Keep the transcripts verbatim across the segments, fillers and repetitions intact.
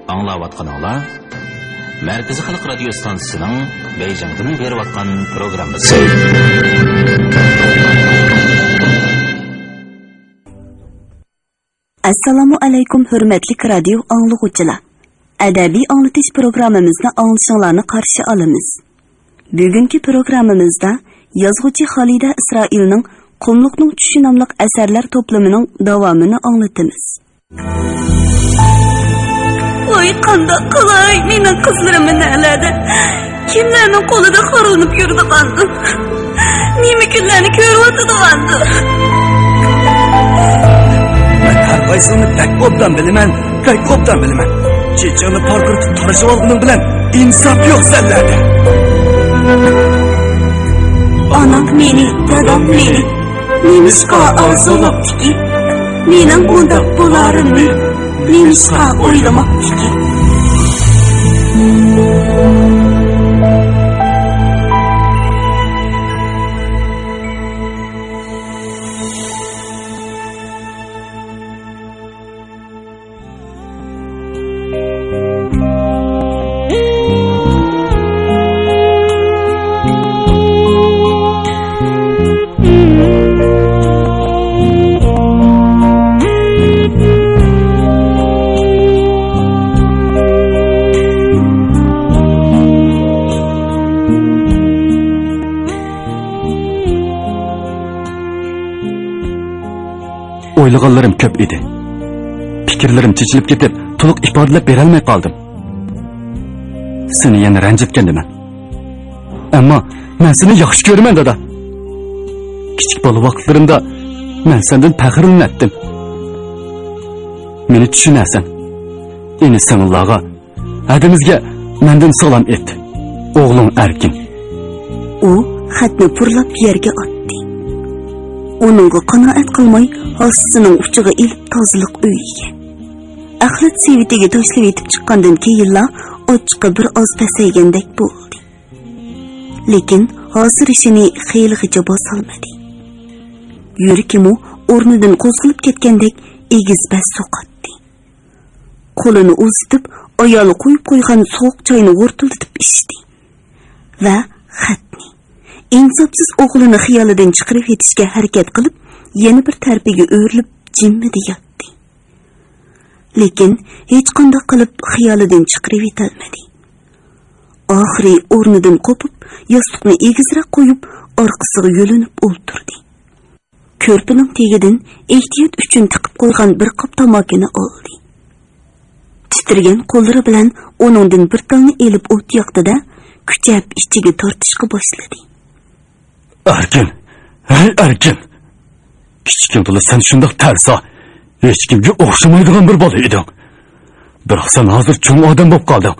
ئاڭلاۋاتقىنىڭلار مەركىزىي خەلق رادىيو ئىستانسىسىنىڭ بېيجىڭدىن بېرىۋاتقان پروگراممىسى. ئەسسالامۇ ئەلەيكۇم، ھۆرمەتلىك رادىيو ئاڭلىغۇچىلار! ئەدەبىي ئاڭلىتىش پروگراممىمىزنى ئاڭلىشىڭلارنى قارشى ئالىمىز. بۈگۈنكى پروگراممىمىزدا يازغۇچى خالىدە ئىسرائىلنىڭ قۇملۇقنىڭ چۈشى ناملىق ئەسەرلەر توپلىمىنىڭ داۋامىنى ئاڭلىتىمىز. ۋاي، قانداق قىلاي، مېنىڭ قىزلىرىم نەلەردە؟ كىملەرنىڭ قولىدا خارلىنىپ يۈرىدىغاندۇ؟ نېمە كۈنلەرنى كۆرۈۋاتىدىغاندۇ؟ مەن ھەر قايسىڭنى بەك ئوبدان بىلىمەن، بەك ئوبدان بىلىمەن. چېچىڭنى پارقىرىتىپ تارىشىۋالغىنىڭ بىلەن ئىنساپ يوق سەنلەردە. ئاناڭ مېنى، دادام مېنى نېمىشقا ئارزۇلاپتىكىن؟ مېنىڭ بۇنداق بولارىمنى نېمىشقا ئويلىماپتىكىن؟ ئويلىغانلىرىم كۆپ ئىدى. پىكىرلىرىم چېچىلىپ كېتىپ، تولۇق ئىپادىلەپ بېرەلمەي قالدىم. سېنى يەنە رەنجىتكەندىمەن. ئەمما مەن سېنى ياخشى كۆرىمەن، دادا. كىچىك بالا ۋاقىتلىرىمدا مەن سەندىن پەخىرلىنەتتىم. مېنى چۈشىنەسەن. ئىنى-سىڭىللارغا، ھەدىمىزگە مەندىن سالام ئېيت. ئوغلۇڭ ئەركىن. ئۇ خەتنى پۇرلاپ يەرگە ئاتتى. ئۇنىڭغا قانائەت قىلماي، ھاسىسىنىڭ ئۇچىغا ئېلىپ تازىلىق ئۆيىگە، ئەخلەت سېۋىتىگە تاشلىۋېتىپ چىققاندىن كېيىنلا ئاچچىقى بىر ئاز پەسەيگەندەك بولدى. لېكىن ھاسىرىشىنى خېلىغىچە باسالمىدى. يۈرىكىمۇ ئورنىدىن قوزغىلىپ كەتكەندەك ئېگىز-پەس سوقاتتى. قولىنى ئۇزىتىپ، ئايالى قۇيۇپ قويغان سوغۇق چاينى ھورتۇلدىتىپ ئىچتى ۋە خەتنى، ئىنساپسىز ئوغلىنى خىيالىدىن چىقىرىۋېتىشكە ھەرىكەت قىلىپ، يەنە بىر تەرىپىگە ئۆرۈلۈپ جىممىدە ياتتى. لېكىن ھېچقانداق قىلىپ خىيالىدىن چىقىرىۋېتەلمىدى. ئاخىرى ئورنىدىن قوپۇپ، ياستۇقنى ئېگىزرەك قويۇپ، ئارقىسىغا يۆلىنىپ ئولتۇردى. كۆرپىنىڭ تېگىدىن ئېھتىيات ئۈچۈن تىقىپ قويغان بىر قاپ تاماكىنى ئالدى. تىترىگەن قوللىرى بىلەن ئۇنىڭدىن بىر تالنى ئېلىپ ئوت ياقتى-دە، كۈچەپ ئىچىگە تارتىشقا باشلىدى. ئەركىن! ھەي، ئەركىن! كىچىكىڭدىلا سەن شۇنداق تەرسا، ھېچكىمگە ئوخشىمايدىغان بىر بالا ئىدىڭ. بىراق سەن ھازىر چوڭ ئادەم بولۇپ قالدىڭ.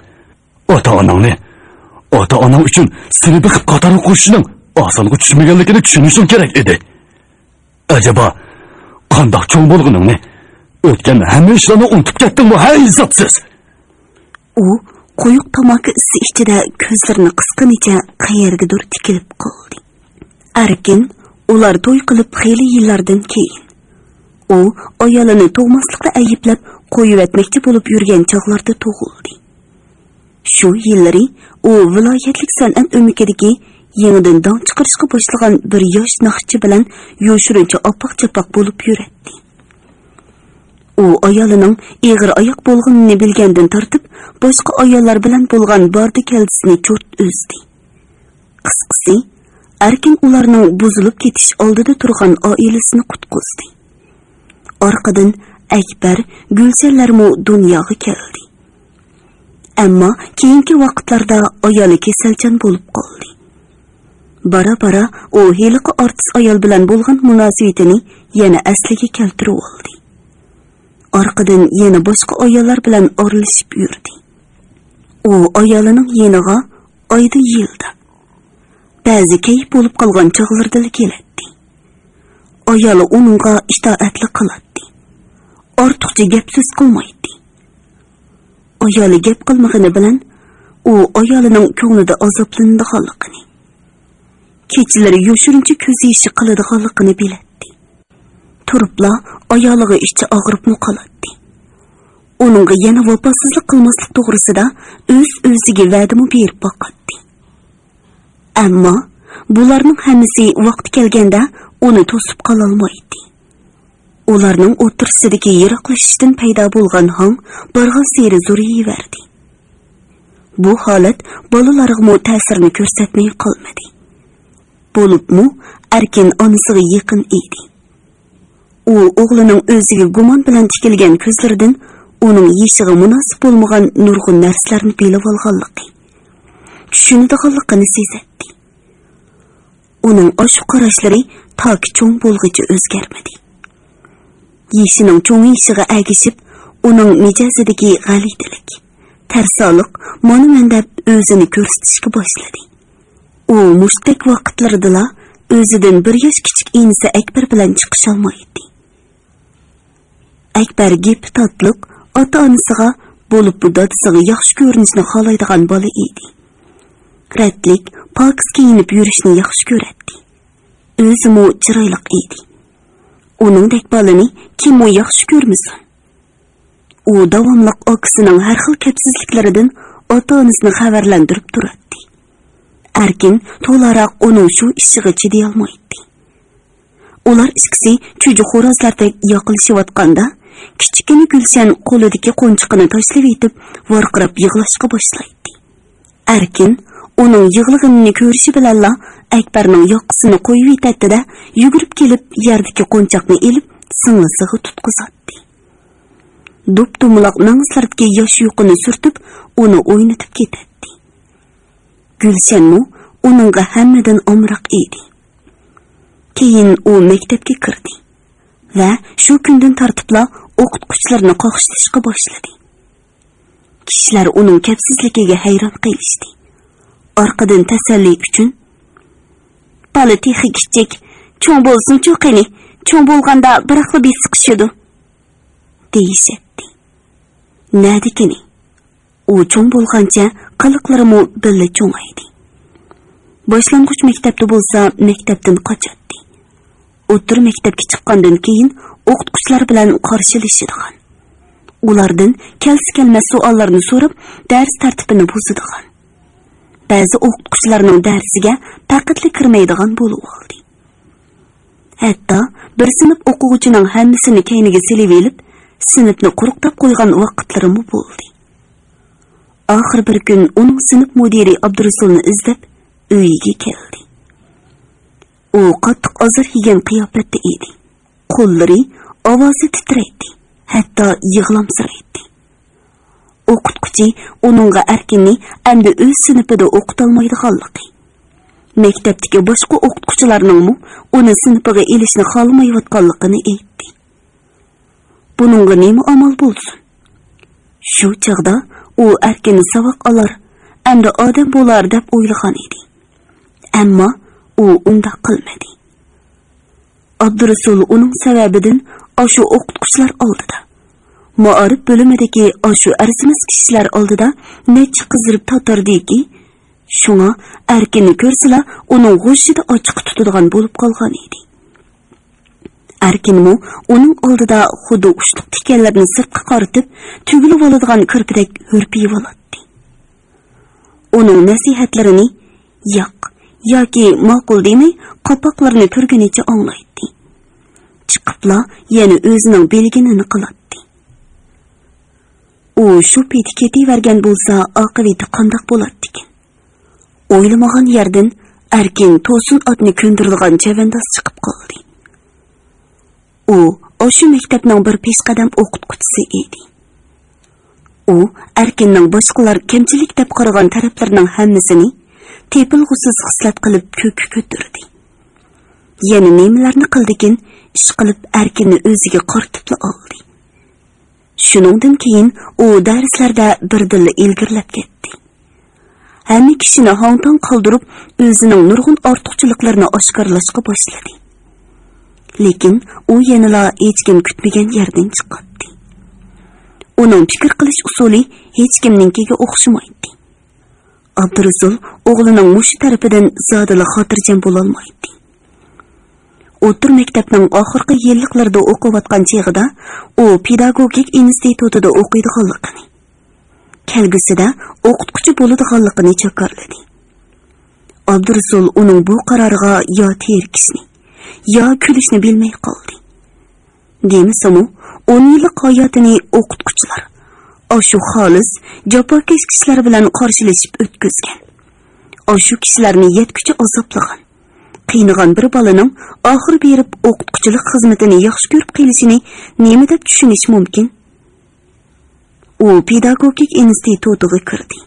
ئاتا-ئاناڭنى، ئاتا-ئاناڭ ئۈچۈن سېنى بېقىپ قاتارغا قوشۇشنىڭ ئاسانغا چۈشمىگەنلىكىنى چۈشىنىشىڭ كېرەك ئىدى. ئەجەبا، قانداق چوڭ بولغىنىڭنى، ئۆتكەن ھەممە ئىشلارنى ئۇنتۇپ كەتتىڭمۇ، ھەي، ھېسابسىز! ئۇ قويۇق تاماكا ئىسى ئىچىدە كۆزلىرىنى قىسقىنىچە قەيەرگىدۇر تىكىلىپ قالدى. ئەركىن، ئۇلار توي قىلىپ خېلى يىللاردىن كېيىن، ئۇ ئايالىنى تۇغماسلىقتا ئەيىبلەپ قويۇۋەتمەكچى بولۇپ يۈرگەن چاغلاردا تۇغۇلدى. شۇ يىللىرى ئۇ ۋىلايەتلىك سەنئەت ئۆمىكىدىكى يېڭىدىن داڭ چىقىرىشقا باشلىغان بىر ياش ناخشىچى بىلەن يوشۇرۇنچە ئاپاق-چاپاق بولۇپ يۈرەتتى. ئۇ ئايالىنىڭ ئېغىر ئاياق بولغىنىنى بىلگەندىن تارتىپ، باشقا ئاياللار بىلەن بولغان باردى-كەلدىسىنى چوت ئۈزدى. قىسقىسى، ئەركىن ئۇلارنىڭ بۇزۇلۇپ كېتىش ئالدىدا تۇرغان ئائىلىسىنى قۇتقۇزدى. ئارقىدىن ئەكبەر، گۈلشەنلەرمۇ دۇنياغا كەلدى. ئەمما كېيىنكى ۋاقىتلاردا ئايالى كېسەلچان بولۇپ قالدى. بارا-بارا ئۇ ھېلىقى ئارتىس ئايال بىلەن بولغان مۇناسىۋىتىنى يەنە ئەسلىگە كەلتۈرۈۋالدى. ئارقىدىن يەنە باشقا ئاياللار بىلەن ئارىلىشىپ يۈردى. ئۇ ئايالىنىڭ يېنىغا ئايدا، يىلدا، بەزى كەيپ بولۇپ قالغان چاغلىرىدىلا كېلەتتى. ئايالى ئۇنىڭغا ئىتائەتلىك قىلاتتى. ئارتۇقچە گەپ-سۆز قىلمايتتى. ئايالى گەپ قىلمىغىنى بىلەن، ئۇ ئايالىنىڭ كۆڭلىدە ئازابلىنىدىغانلىقىنى، كېچىلىرى يوشۇرۇنچە كۆز يېشى قىلىدىغانلىقىنى بىلەتتى. تۇرۇپلا ئايالىغا ئىچى ئاغرىپمۇ قالاتتى. ئۇنىڭغا يەنە ۋاپاسىزلىق قىلماسلىق توغرىسىدا ئۆز-ئۆزىگە ۋەدىمۇ بېرىپ باقاتتى. ئەمما بۇلارنىڭ ھەممىسى ۋاقتى كەلگەندە ئۇنى توسۇپ قالالمايتتى. ئۇلارنىڭ ئوتتۇرىسىدىكى يىراقلىشىشتىن پەيدا بولغان ھاڭ بارغانسېرى زورىيىۋەردى. بۇ ھالەت بالىلارغىمۇ تەسىرىنى كۆرسەتمەي قالمىدى. بولۇپمۇ ئەركىن ئانىسىغا يېقىن ئىدى. ئۇ ئوغلىنىڭ ئۆزىگە گۇمان بىلەن تىكىلگەن كۆزلىرىدىن ئۇنىڭ يېشىغا مۇناسىپ بولمىغان نۇرغۇن نەرسىلەرنى بىلىۋالغانلىقى، چۈشىنىدىغانلىقىنى سېزەتتى. ئۇنىڭ ئاشۇ قاراشلىرى تاكى چوڭ بولغۇچە ئۆزگەرمىدى. يېشىنىڭ چوڭىيىشىغا ئەگىشىپ، ئۇنىڭ مىجەزىدىكى غەلىتىلىك، تەرسالىق مانا مەن دەپ ئۆزىنى كۆرسىتىشكە باشلىدى. ئۇ مۇشتەك ۋاقىتلىرىدىلا ئۆزىدىن بىر ياش كىچىك ئىنىسى ئەكبەر بىلەن چىقىشالمايتتى. ئەكبەر گېپى تاتلىق، ئاتا-ئانىسىغا، بولۇپمۇ دادىسىغا ياخشى كۆرۈنۈشنى خالايدىغان بالا ئىدى. رەتلىك، پاكىز كىيىنىپ يۈرۈشنى ياخشى كۆرەتتى. ئۆزىمۇ چىرايلىق ئىدى. ئۇنىڭدەك بالىنى كىممۇ ياخشى كۆرمىسۇن؟ ئۇ داۋاملىق ئاكىسىنىڭ ھەر خىل كەپسىزلىكلىرىدىن ئاتا-ئانىسىنى خەۋەرلەندۈرۈپ تۇراتتى. ئەركىن تولاراق ئۇنىڭ شۇ ئىشىغا چىدىيالمايتتى. ئۇلار ئىككىسى چۈجە خورازلاردەك ياقلىشىۋاتقاندا، كىچىككىنە گۈلشەن قولىدىكى قونچىقىنى تاشلىۋېتىپ، ۋارقىراپ يىغلاشقا باشلايتتى. ئەركىن ئۇنىڭ يىغلىغىنىنى كۆرۈشى بىلەنلا ئەكبەرنىڭ ياقىسىنى قويۇۋېتەتتى-دە، يۈگۈرۈپ كېلىپ يەردىكى قونچاقنى ئېلىپ سىڭلىسىغا تۇتقۇزاتتى. دوپدومىلاق مېڭە سىرتىدىكى ياش يۇقىنى سۈرتۈپ، ئۇنى ئوينىتىپ كېتەتتى. گۈلشەنمۇ ئۇنىڭغا ھەممىدىن ئامراق ئىدى. كېيىن ئۇ مەكتەپكە كىردى ۋە شۇ كۈندىن تارتىپلا ئوقۇتقۇچىلىرىنى قاقشىتىشقا باشلىدى. كىشىلەر ئۇنىڭ كەپسىزلىكىگە ھەيران قېلىشتى. ئارقىدىن تەسەللى ئۈچۈن، «بالا تېخى كىچىك، چوڭ بولسۇنچۇ قېنى، چوڭ بولغاندا بىراقلا بېسىقىشىدۇ» دېيىشەتتى. نەدىكىنى؟ ئۇ چوڭ بولغانچە قىلىقلىرىمۇ بىللە چوڭايدى. باشلانغۇچ مەكتەپتە بولسا مەكتەپتىن قاچاتتى. ئوتتۇرا مەكتەپكە چىققاندىن كېيىن ئوقۇتقۇچىلار بىلەن قارشىلىشىدىغان، ئۇلاردىن كەلسە كەلمەس سوئاللارنى سوراپ، دەرس تەرتىپىنى بۇزىدىغان، بەزى ئوقۇتقۇچىلارنىڭ دەرسىگە پەقەتلا كىرمەيدىغان بولۇۋالدى. ھەتتا بىر سىنىپ ئوقۇغۇچىنىڭ ھەممىسىنى كەينىگە سېلىۋېلىپ، سىنىپنى قۇرۇقداپ قويغان ۋاقىتلىرىمۇ بولدى. ئاخىر بىر كۈن ئۇنىڭ سىنىپ مۇدىرى ئابدۇرۇسۇلنى ئىزدەپ ئۆيىگە كەلدى. ئۇ قاتتىق ئازار يېگەن قىياپەتتە ئىدى. قوللىرى، ئاۋازى تىترەيتتى، ھەتتا يىغلامسىرايتتى. ئوقۇتقۇچى ئۇنىڭغا ئەركىننى ئەمدى ئۆز سىنىپىدا ئوقۇتالمايدىغانلىقى، مەكتەپتىكى باشقا ئوقۇتقۇچىلارنىڭمۇ ئۇنى سىنىپىغا ئېلىشنى خالىمايۋاتقانلىقىنى ئېيتتى. بۇنىڭغا نېمە ئامال بولسۇن؟ شۇ چاغدا ئۇ ئەركىن ساۋاق ئالار، ئەمدى ئادەم بولار دەپ ئويلىغان ئىدى. ئەمما ئۇ ئۇنداق قىلمىدى. ئابدۇرۇسۇل ئۇنىڭ سەۋەبىدىن ئاشۇ ئوقۇتقۇچىلار ئالدىدا، مائارىپ بۆلۈمىدىكى ئاشۇ ئەرزىمەس كىشىلەر ئالدىدا نەچچە قىزىرىپ تاتاردىكى، شۇڭا ئەركىننى كۆرسىلا ئۇنىڭ غۇژژىدا ئاچچىقى تۇتىدىغان بولۇپ قالغان ئىدى. ئەركىنمۇ ئۇنىڭ ئالدىدا خۇددى ئۇچلۇق تىكەنلىرىنى سىرتقا قارىتىپ، تۈگۈلۈۋالىدىغان كىرپىدەك ھۈرپىيىۋالاتتى. ئۇنىڭ نەسىھەتلىرىنى «ياق» ياكى «ماقۇل» دېمەي، قاپاقلىرىنى تۈرگىنىچە ئاڭلايتتى. چىقىپلا يەنە ئۆزىنىڭ بىلگىنىنى قىلاتتى. ئۇ شۇ پېتى كېتىۋەرگەن بولسا، ئاقىۋىتى قانداق بولاتتىكىن؟ ئويلىمىغان يەردىن ئەركىن توسۇن ئاتنى كۆندۈرىدىغان چەۋەنداز چىقىپ قالدى. ئۇ ئاشۇ مەكتەپنىڭ بىر پېشقەدەم ئوقۇتقۇچىسى ئىدى. ئۇ ئەركىننىڭ باشقىلار كەمچىلىك دەپ قارىغان تەرەپلىرىنىڭ ھەممىسىنى تېپىلغۇسىز خىسلەت قىلىپ كۆككە كۆتۈردى. يەنە نېمىلەرنى قىلدىكىن، ئىشقىلىپ ئەركىننى ئۆزىگە قارىتىپلا ئالدى. شۇنىڭدىن كېيىن ئۇ دەرسلەردە بىردىنلا ئىلگىرىلەپ كەتتى. ھەممە كىشىنى ھاڭ-تاڭ قالدۇرۇپ، ئۆزىنىڭ نۇرغۇن ئارتۇقچىلىقلىرىنى ئاشكارىلاشقا باشلىدى. لېكىن ئۇ يەنىلا ھېچكىم كۈتمىگەن يەردىن چىقاتتى. ئۇنىڭ پىكىر قىلىش ئۇسۇلى ھېچكىمنىڭكىگە ئوخشىمايتتى. ئابدۇرۇسۇل ئوغلىنىڭ مۇشۇ تەرىپىدىن زادىلا خاتىرجەم بولالمايتتى. ئوتتۇرا مەكتەپنىڭ ئاخىرقى يىللىقلىرىدا ئوقۇۋاتقان چېغىدا ئۇ پېداگوگىك ئىنستىتۇتىدا ئوقۇيدىغانلىقىنى، كەلگۈسىدە ئوقۇتقۇچى بولىدىغانلىقىنى جاكارلىدى. ئابدۇرۇسۇل ئۇنىڭ بۇ قارارىغا يا تېرىكىشنى، يا كۈلۈشنى بىلمەي قالدى. دېمىسىمۇ، ئون يىللىق ھاياتىنى ئوقۇتقۇچىلار، ئاشۇ خالىس، جاپاكەش كىشىلەر بىلەن قارشىلىشىپ ئۆتكۈزگەن. ئاشۇ كىشىلەرنى يەتكۈچە ئازابلىغان، قىينىغان بىر بالىنىڭ ئاخىر بېرىپ ئوقۇتقۇچىلىق خىزمىتىنى ياخشى كۆرۈپ قېلىشىنى نېمە دەپ چۈشىنىش مۇمكىن؟ ئۇ پېداگوگىك ئىنستىتۇتىغا كىردى.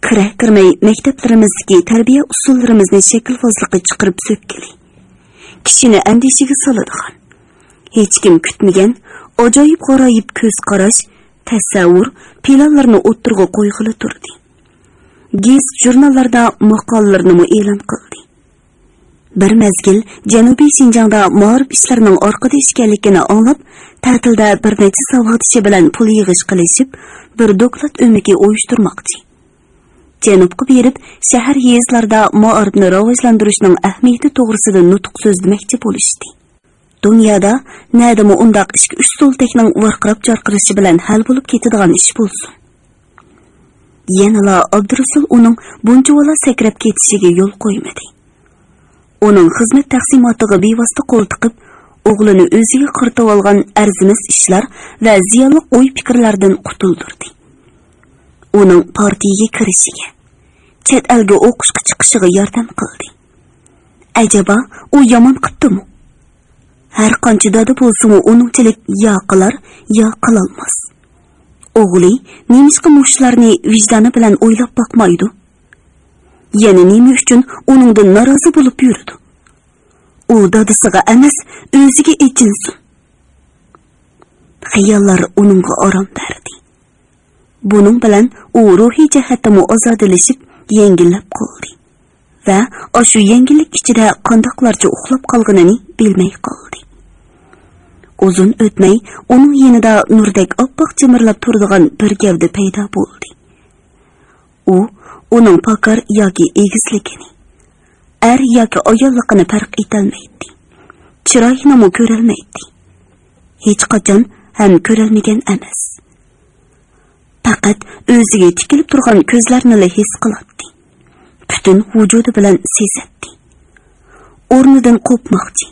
كىرە كىرمەي مەكتەپلىرىمىزدىكى تەربىيە ئۇسۇللىرىمىزنى شەكىلۋازلىققا چىقىرىپ سۆككىلى، كىشىنى ئەندىشىگە سالىدىغان، ھېچكىم كۈتمىگەن ئاجايىپ غارايىپ كۆز قاراش، تەسەۋۋۇر، پىلانلارنى ئوتتۇرىغا قويغىلى تۇردى. گېزىت-ژۇرناللاردا ماقالىلىرىنىمۇ ئېلان قىلدى. بىر مەزگىل جەنۇبىي شىنجاڭدا مائارىپ ئىشلىرىنىڭ ئارقىدا ئىكەنلىكىنى ئاڭلاپ، تەتىلدە بىر نەچچە ساۋاقدىشى بىلەن پۇل يىغىش قىلىشىپ، بىر دوكلات ئۆمىكى ئۇيۇشتۇرماقچى. جەنۇبقا بېرىپ، شەھەر، يېزىلاردا مائارىپنى راۋاجلاندۇرۇشنىڭ ئەھمىيىتى توغرىسىدا نۇتۇق سۆزلىمەكچى بولۇشتى. دۇنيادا نەدىمۇ ئۇنداق ئىككى-ئۈچ سولتەكنىڭ ۋارقىراپ جارقىرىشى بىلەن ھەل بولۇپ كېتىدىغان ئىش بولسۇن؟ يەنىلا ئابدۇرۇسۇل ئۇنىڭ بۇنچىۋالا سەكرەپ كېتىشىگە يول قويمىدى. ئۇنىڭ خىزمەت تەقسىماتىغا بىۋاسىتە قول تىقىپ، ئوغلىنى ئۆزىگە قارىتىۋالغان ئەرزىمەس ئىشلار ۋە زىيانلىق ئوي-پىكىرلەردىن قۇتۇلدۇردى. ئۇنىڭ پارتىيىگە كىرىشىگە، چەت ئەلگە ئوقۇشقا چىقىشىغا ياردەم قىلدى. ئەجەبا، ئۇ يامان قىپتىمۇ؟ ھەر قانچە دادا بولسىمۇ، ئۇنىڭچىلىك يا قىلار، يا قىلالماس. ئوغلى نېمىشقا مۇشۇلارنى ۋىجدانى بىلەن ئويلاپ باقمايدۇ؟ يەنە نېمە ئۈچۈن ئۇنىڭدىن نارازى بولۇپ يۈرىدۇ؟ ئۇ دادىسىغا ئەمەس، ئۆزىگە ئېچىنسۇن. خىياللار ئۇنىڭغا ئارام بەردى. بۇنىڭ بىلەن ئۇ روھىي جەھەتتىمۇ ئازادىلىشىپ، يەڭگىللەپ قالدى ۋە ئاشۇ يەڭگىللىك ئىچىدە قانداقلارچە ئۇخلاپ قالغىنىنى بىلمەي قالدى. ئۇزۇن ئۆتمەي ئۇنىڭ يېنىدا نۇردەك ئاپئاق جىمىرلاپ تۇرىدىغان بىر گەۋدە پەيدا بولدى. ئۇ ئۇنىڭ پاكار ياكى ئېگىزلىكىنى، ئەر ياكى ئاياللىقىنى پەرق ئېتەلمەيتتى. چىرايىنىمۇ كۆرەلمەيتتى. ھېچقاچان ھەم كۆرەلمىگەن ئەمەس. پەقەت ئۆزىگە تىكىلىپ تۇرغان كۆزلەرنىلا ھېس قىلاتتى. پۈتۈن ۋۇجۇدى بىلەن سېزەتتى. ئورنىدىن قوپماقچى،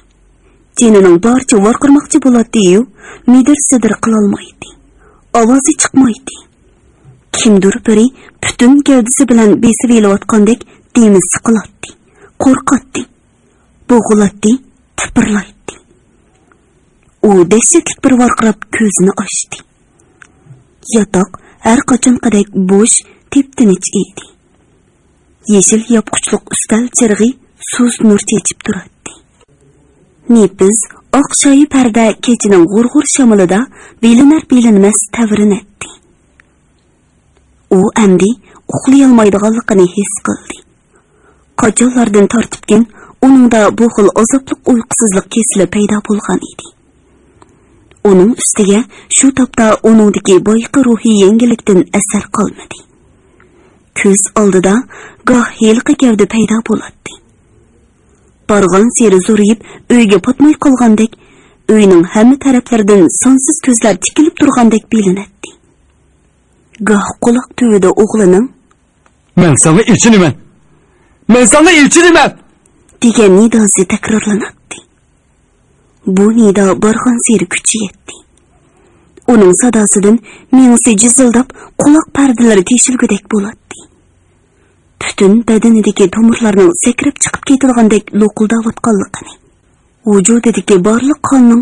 جېنىنىڭ بارىچە ۋارقىرىماقچى بولاتتى-يۇ، مىدىر-سىدىر قىلالمايتتى. ئاۋازى چىقمايتتى. كىمدۇر بىرى پۈتۈن گەۋدىسى بىلەن بېسىۋېلىۋاتقاندەك دېمى سىقىلاتتى، قورقاتتى، بوغۇلاتتى، تىپىرلايتتى. ئۇ دەھشەتلىك بىر ۋارقىراپ كۆزىنى ئاچتى. ياتاق ھەر قاچانقىدەك بوش، تىپتىنچ ئىدى. يېشىل ياپقۇچلۇق ئۈستەل چىرىغى سۇس نۇر چېچىپ تۇراتتى. نېپىز ئاق شايى پەردە كېچىنىڭ غۇر-غۇر شامىلىدا بىلىنەر-بىلىنمەس تەۋرىنەتتى. ئۇ ئەمدى ئۇخلىيالمايدىغانلىقىنى ھېس قىلدى. قاچانلاردىن تارتىپكىن ئۇنىڭدا بۇ خىل ئازابلىق ئۇيقۇسىزلىق كېسىلى پەيدا بولغان ئىدى. ئۇنىڭ ئۈستىگە شۇ تاپتا ئۇنىڭدىكى بايىقى روھىي يەڭگىللىكتىن ئەسەر قالمىدى. كۆز ئالدىدا گاھ ھېلىقى گەۋدە پەيدا بولاتتى. بارغانسېرى زورىيىپ ئۆيگە پاتماي قالغاندەك، ئۆينىڭ ھەممە تەرەپلىرىدىن سانسىز كۆزلەر تىكىلىپ تۇرغاندەك بىلىنەتتى. گاھ قۇلاق تۈۋىدە ئوغلىنىڭ، «مەن ساڭا ئېچىنىمەن! مەن ساڭا ئېچىنىمەن!» دېگەن نىداسى تەكرارلىناتتى. بۇ نىدا بارغانسېرى كۈچىيەتتى. ئۇنىڭ ساداسىدىن مېڭىسى جىزىلداپ، قۇلاق پەردىلىرى تېشىلگۈدەك بولاتتى. پۈتۈن بەدىنىدىكى تومۇرلارنىڭ سەكرەپ چىقىپ كېتىدىغاندەك لوقۇلداۋاتقانلىقىنى، ۋۇجۇدىدىكى بارلىق قاننىڭ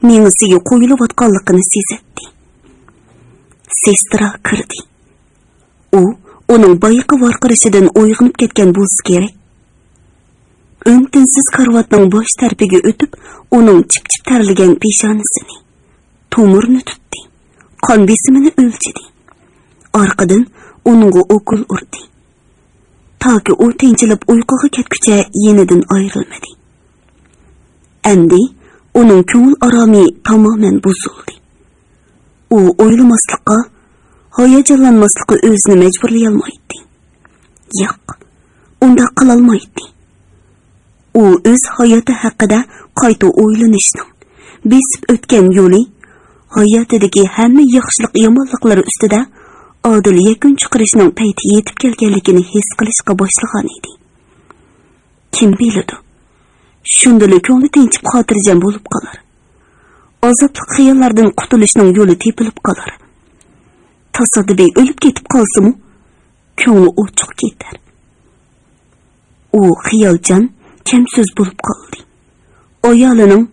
مېڭىسىگە قۇيۇلۇۋاتقانلىقىنى سېزەتتى. سېسترا كىردى. ئۇ ئۇنىڭ بايىقى ۋارقىرىشىدىن ئويغىنىپ كەتكەن بولسا كېرەك. ئۈن-تىنسىز كارىۋاتنىڭ باش تەرىپىگە ئۆتۈپ، ئۇنىڭ چىپ-چىپ تەرلىگەن پېشانىسىنى، تومۇرىنى تۇتتى. قان بېسىمىنى ئۆلچىدى. ئارقىدىن ئۇنىڭغا ئوكۇل ئۇردى. تاكى ئۇ تىنچىلىپ ئۇيقۇغا كەتكۈچە يېنىدىن ئايرىلمىدى. ئەمدى ئۇنىڭ كۆڭۈل ئارامى تامامەن بۇزۇلدى. ئۇ ئويلىماسلىققا، ھاياجانلانماسلىققا ئۆزىنى مەجبۇرلىيالمايتتى. ياق، ئۇنداق قىلالمايتتى. ئۇ ئۆز ھاياتى ھەققىدە قايتا ئويلىنىشنىڭ، بېسىپ ئۆتكەن يولى، ھاياتىدىكى ھەممە ياخشىلىق-يامانلىقلىرى ئۈستىدە ئادىل يەكۈن چىقىرىشنىڭ پەيتى يېتىپ كەلگەنلىكىنى ھېس قىلىشقا باشلىغانىدى. كىم بىلىدۇ، شۇندىلا كۆڭلى تىنچىپ، خاتىرجەم بولۇپ قالار. ئازابلىق خىياللاردىن قۇتۇلۇشنىڭ يولى تېپىلىپ قالار. تاسادىپىي ئۆلۈپ كېتىپ قالسىمۇ، كۆڭلى ئوچۇق كېتەر. ئۇ خىيالچان، كەمسۆز بولۇپ قالدى. ئايالىنىڭ،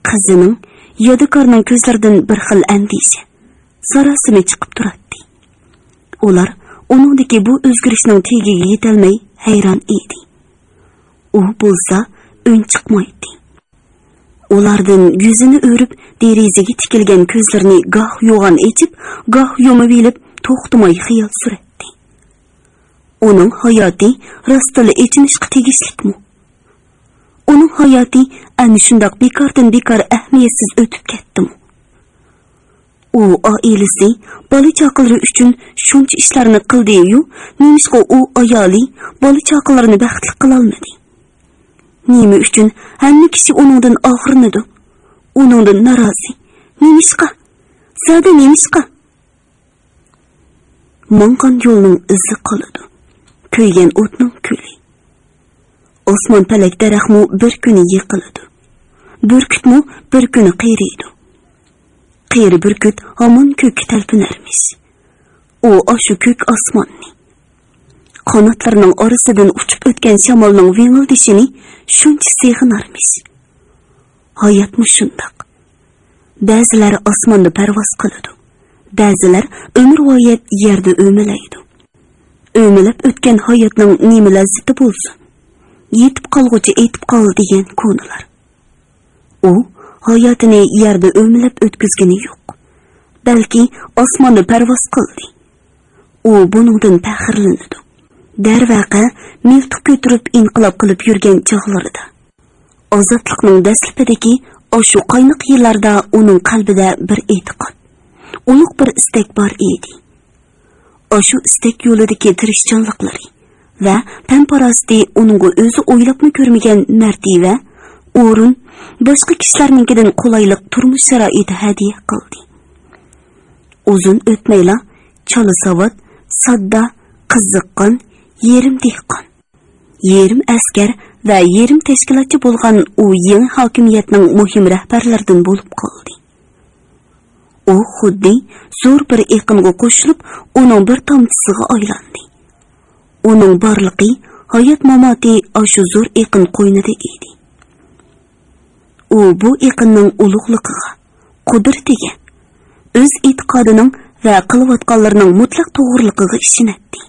قىزىنىڭ، يادىكارنىڭ كۆزلىرىدىن بىر خىل ئەندىشە، ساراسىمە چىقىپ تۇراتتى. ئۇلار ئۇنىڭدىكى بۇ ئۆزگىرىشنىڭ تېگىگە يېتەلمەي ھەيران ئىدى. ئۇ بولسا ئۈن چىقمايتتى. ئۇلاردىن يۈزىنى ئۆرۈپ، دېرىزىگە تىكىلگەن كۆزلىرىنى گاھ يوغان ئېچىپ، گاھ يۇمۇۋېلىپ، توختىماي خىيال سۈرەتتى. ئۇنىڭ ھاياتى راستتىنلا ئېچىنىشقا تېگىشلىكمۇ؟ ئۇنىڭ ھاياتى ئەنە شۇنداق بىكاردىن بىكار ئەھمىيەتسىز ئۆتۈپ كەتتىمۇ؟ ئۇ ئائىلىسى، بالا-چاقىلىرى ئۈچۈن شۇنچە ئىشلارنى قىلدى-يۇ، نېمىشقا ئۇ ئايالى، بالا-چاقىلىرىنى بەختلىك قىلالمىدى؟ نېمە ئۈچۈن ھەممە كىشى ئۇنىڭدىن ئاغرىنىدۇ، ئۇنىڭدىن نارازى؟ نېمىشقا؟ زادى نېمىشقا؟ ماڭغان يولنىڭ ئىزى قالىدۇ، كۆيگەن ئوتنىڭ كۈلى. ئاسمان پەلەك دەرەخمۇ بىر كۈنى يىقىلىدۇ، بۈركۈتمۇ بىر كۈنى قېرىيدۇ. قېرى بۈركۈت ھامان كۆككە تەلپۈنەرمىش. ئۇ ئاشۇ كۆك ئاسماننى، قاناتلىرىنىڭ ئارىسىدىن ئۇچۇپ ئۆتكەن شامالنىڭ ۋىڭىلدىشىنى شۇنچە سېغىنارمىش. ھاياتمۇ شۇنداق. بەزىلەر ئاسماندا پەرۋاز قىلىدۇ، بەزىلەر ئۆمۈرۋايەت يەردە ئۆمىلەيدۇ. ئۆمىلەپ ئۆتكەن ھاياتنىڭ نېمە لەززىتى بولسۇن؟ يېتىپ قالغۇچە ئېيتىپ قال دېگەن كونىلار. ئۇ ھاياتىنى يەردە ئۆمىلەپ ئۆتكۈزگىنى يوق، بەلكى ئاسماندا پەرۋاز قىلدى. ئۇ بۇنىڭدىن پەخىرلىنىدۇ. دەرۋەقە، مىلتىق كۆتۈرۈپ ئىنقىلاب قىلىپ يۈرگەن چاغلىرىدا، ئازادلىقنىڭ دەسلىپىدىكى ئاشۇ قايناق يىللاردا ئۇنىڭ قەلبىدە بىر ئېتىقاد، ئۇلۇغ بىر ئىستەك بار ئىدى. ئاشۇ ئىستەك يولىدىكى تىرىشچانلىقلىرى ۋە پەن-پاراسىتى ئۇنىڭغا ئۆزى ئويلاپمۇ كۆرمىگەن مەرتىۋە، ئورۇن، باشقا كىشىلەرنىڭكىدىن قولايلىق تۇرمۇش شارائىتى ھەدىيە قىلدى. ئۇزۇن ئۆتمەيلا چالا ساۋات، ساددا، قىزىققان، يېرىم دېھقان، يېرىم ئەسكەر ۋە يېرىم تەشكىلاتچى بولغان ئۇ يېڭى ھاكىمىيەتنىڭ مۇھىم رەھبەرلىرىدىن بولۇپ قالدى. ئۇ خۇددى زور بىر ئېقىنغا قوشۇلۇپ، ئۇنىڭ بىر تامچىسىغا ئايلاندى. ئۇنىڭ بارلىقى، ھايات-ماماتى ئاشۇ زور ئېقىن قوينىدا ئىدى. ئۇ بۇ ئېقىننىڭ ئۇلۇغلۇقىغا، قۇدرىتىگە، ئۆز ئېتىقادىنىڭ ۋە قىلىۋاتقانلىرىنىڭ مۇتلەق توغرىلىقىغا ئىشىنەتتى.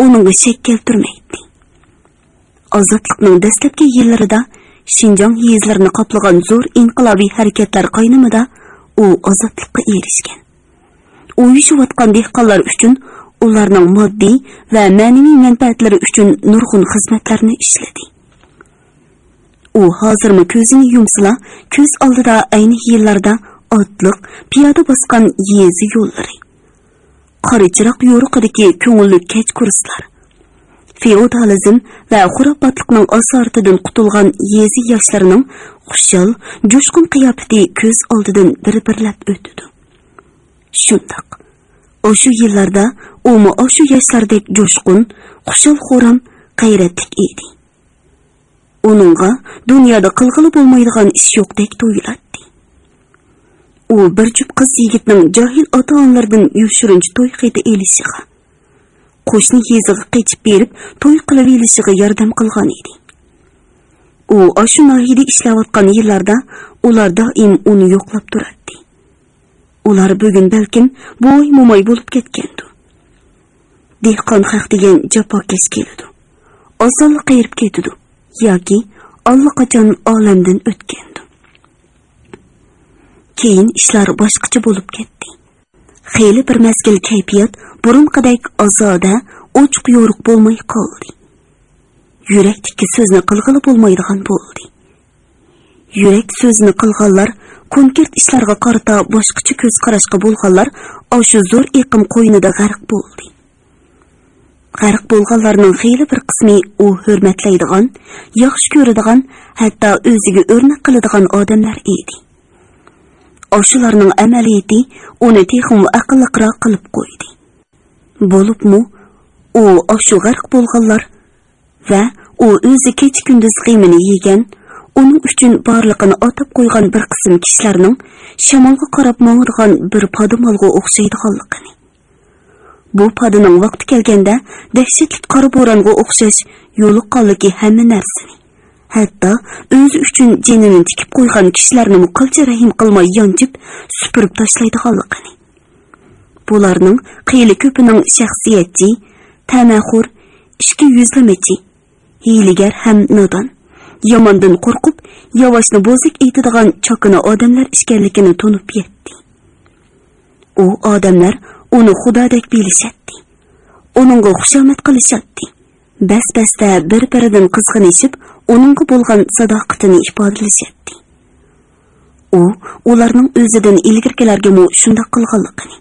ئۇنىڭغا شەك كەلتۈرمەيتتى. ئازادلىقنىڭ دەسلەپكى يىللىرىدا شىنجاڭ يېزىلىرىنى قاپلىغان زور ئىنقىلابىي ھەرىكەتلەر قاينىمىدا ئۇ ئازادلىققا ئېرىشكەن. ئۇيۇشۇۋاتقان دېھقانلار ئۈچۈن ئۇلارنىڭ ماددىي ۋە مەنىۋى مەنپەئەتلىرى ئۈچۈن نۇرغۇن خىزمەتلەرنى ئىشلىدى. ئۇ ھازىرمۇ كۆزىنى يۇمسىلا، كۆز ئالدىدا ئەينى يىللاردا ئاتلىق، پىيادە باسقان يېزا يوللىرى، قارا چىراغ يورۇقىدىكى كۆڭۈللۈك كەچ-كۇرسلار، فېئودالىزم ۋە خۇراپاتلىقنىڭ ئاسارىتىدىن قۇتۇلغان يېزا ياشلىرىنىڭ خۇشال، جۇشقۇن قىياپىتى كۆز ئالدىدىن بىر-بىرلەپ ئۆتىدۇ. شۇنداق، ئاشۇ يىللاردا ئۇمۇ ئاشۇ ياشلاردەك جۇشقۇن، خۇشال-خۇرام، غەيرەتلىك ئىدى. ئۇنىڭغا دۇنيادا قىلغىلى بولمايدىغان ئىش يوقتەك تۇيۇلاتتى. ئۇ بىر جۈپ قىز يىگىتنىڭ جاھىل ئاتا-ئانىلىرىدىن يوشۇرۇنچە توي خېتى ئېلىشىغا، قوشنا يېزىغا قېچىپ بېرىپ توي قىلىۋېلىشىغا ياردەم قىلغان ئىدى. ئۇ ئاشۇ ناھىيىدە ئىشلەۋاتقان يىللاردا ئۇلار دائىم ئۇنى يوقلاپ تۇراتتى. ئۇلار بۈگۈن بەلكىم بوۋاي-موماي بولۇپ كەتكەندۇ. دېھقان خەق دېگەن جاپاكەش كېلىدۇ. ئاسانلا قېرىپ كېتىدۇ ياكى ئاللىقاچان ئالەمدىن ئۆتكەندۇ. كېيىن ئىشلار باشقىچە بولۇپ كەتتى. خېلى بىر مەزگىل كەيپىيات بۇرۇنقىدەك ئازادە، ئوچۇق-يورۇق بولماي قالدى. يۈرەكتىكى سۆزنى قىلغىلى بولمايدىغان بولدى. يۈرەك سۆزىنى قىلغانلار، كونكرېت ئىشلارغا قارىتا باشقىچە كۆز قاراشقا بولغانلار ئاشۇ زور ئېقىم قوينىدا غەرق بولدى. غەرق بولغانلارنىڭ خېلى بىر قىسمى ئۇ ھۆرمەتلەيدىغان، ياخشى كۆرىدىغان، ھەتتا ئۆزىگە ئۆرنەك قىلىدىغان ئادەملەر ئىدى. ئاشۇلارنىڭ ئەمەلىيىتى ئۇنى تېخىمۇ ئەقىللىقراق قىلىپ قويدى. بولۇپمۇ ئۇ ئاشۇ غەرق بولغانلار ۋە ئۇ ئۆزى كېچە-كۈندۈز غېمىنى يېگەن، ئۇنىڭ ئۈچۈن بارلىقىنى ئاتاپ قويغان بىر قىسىم كىشىلەرنىڭ شامالغا قاراپ ماڭىدىغان بىر پادىمالغا ئوخشايدىغانلىقىنى، بۇ پادىنىڭ ۋاقتى كەلگەندە دەھشەتلىك قارا بورانغا ئوخشاش يولۇققانلىكى ھەممە نەرسىنى، ھەتتا ئۆزى ئۈچۈن جېنىنى تىكىپ قويغان كىشىلەرنىمۇ قىلچە رەھىم قىلماي يانچىپ، سۈپۈرۈپ تاشلايدىغانلىقىنى. بۇلارنىڭ خېلى كۆپىنىڭ شەخسىيەتچى، تەمەخور، ئىچكى يۈزلىمىچى، ھىيلىگەر ھەم نادان، ياماندىن قورقۇپ، ياۋاشنى بوزەك ئېيتىدىغان چاكىنا ئادەملەر ئىكەنلىكىنى تونۇپ يەتتى. ئۇ ئادەملەر ئۇنى خۇدادەك بىلىشەتتى. ئۇنىڭغا خۇشامەت قىلىشاتتى. بەس-بەستە بىر-بىرىدىن قىزغىنىشىپ، ئۇنىڭغا بولغان ساداقىتىنى ئىپادىلىشەتتى. ئۇ ئۇلارنىڭ ئۆزىدىن ئىلگىرىكىلەرگىمۇ شۇنداق قىلغانلىقىنى،